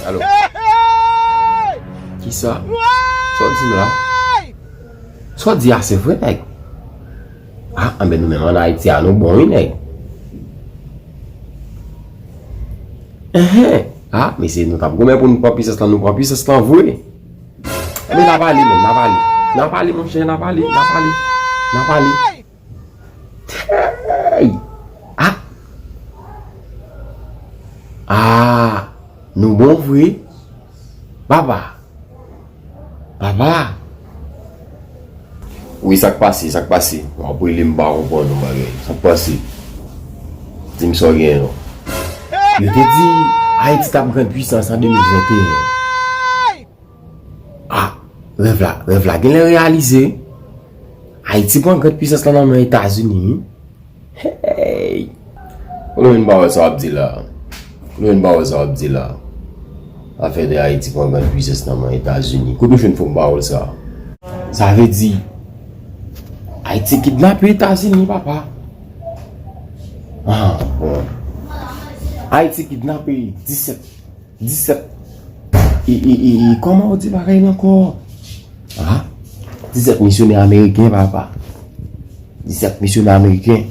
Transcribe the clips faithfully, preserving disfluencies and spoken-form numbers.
Alo. Kisa? Sa w di m la? Sa w di a se vre, nèg? Ah, anben nou menm ann Ayiti a, nou bon, wi, nèg. Enhen. Ah, mesye, nou t ap goumen pou nou pran pisans lan, nou pran pisans lan vre. Anben, n a pale, menm, n a pale. N a pale, monchè, n a pale, n a pale. N a pale. Hey! Ah! Ah! Nou bon vre? Papa! Papa! Wi, sa k pase, sa k pase? W ap rele m pa konprann yon bagay. Sa k pase? Di m sa w genyen non. Yo te di Ayiti t ap grande puissance an de mil venteyen. Ah, rèv la, rèv la genlè reyalize. Ayiti pran grande puissance lan nan men Etazini, wi. Hey! Kote w jwenn pawòl sa w ap di la? Kote w jwenn pawòl sa w ap di la? Afè de Ayiti pran grande puissance nan men Etazini. Kote w jwenn fòm pawòl sa? Sa vle di, Ayiti kidnape Etazini, papa. Ah, bon. Ayiti kidnape disèt disèt. E, e, e, e, kòman w di bagay la ankò? Ah, disèt misyonè ameriken, papa. Disèt misyonè ameriken.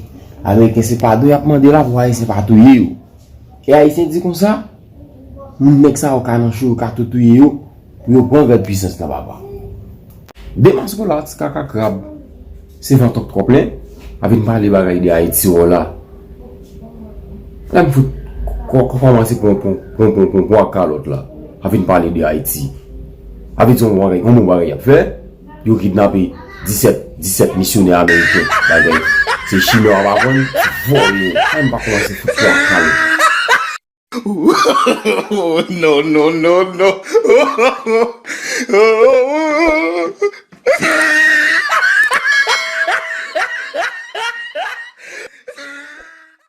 Ameriken se padon y ap mande la pou Ayisyen pa touye yo. E Ayisyen di konsa, moun nèg sa yo ka nan cho, yo ka tou touye yo, pou yo pran grande puissance lan, papa. Demaskolat, kaka krab, se van twòp twòp len, a vin pale bagay de Ayiti wè w la. Lè m fout kò- kò- kòmanse pran pran pran pran pran pran ak kalòt la, a vin pale de Ayiti. A vin di yon bagay, yon bon bagay y ap fè, yo kidnape disèt, disèt misyonè ameriken, bagay, se chinwa w ap aprann, vòlè, a m pa kòmanse fout pran ak kalòt. No, no, no, no.